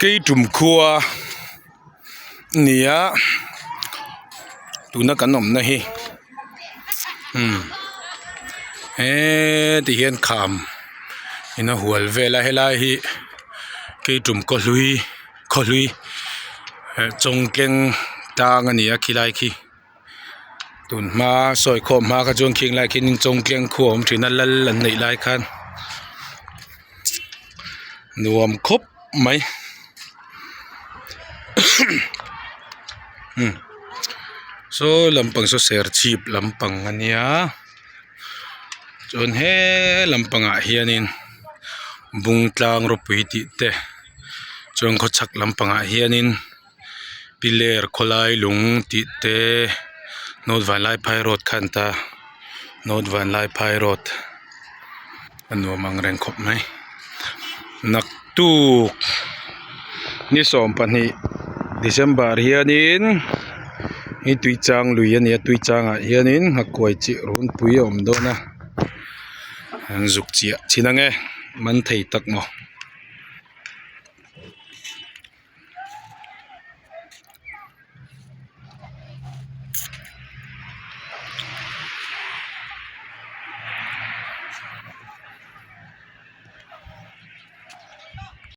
Keitum khua ni a tuna kan awmna hi umm heti hian kham in a hual vel a helai hi keitum kaw hlui khaw hlui eh chawngtleng tlang a ni a khilai khi. Tun hma sawi khawm hma kha chuan khing lai khian chawngtleng khu a awm thin a lal an neih lai khan nuam khawp mai umm saw lampang saw serchhip lampang a nia chuan he lampangah hianin bungtlang rawpui tih te chuan khawchhak lampangah hianin. Piler khawlai lung tih te North Vanlaiphai road kha an ta North Vanlaiphai road a nuam ang reng khawp mai naktuk ni 12 December hianin hi Tuichang lui a ni a Tuichangah hianin nghakuai chi runpui a awm dawn a an zuk chiah chin ang e man thei tak maw.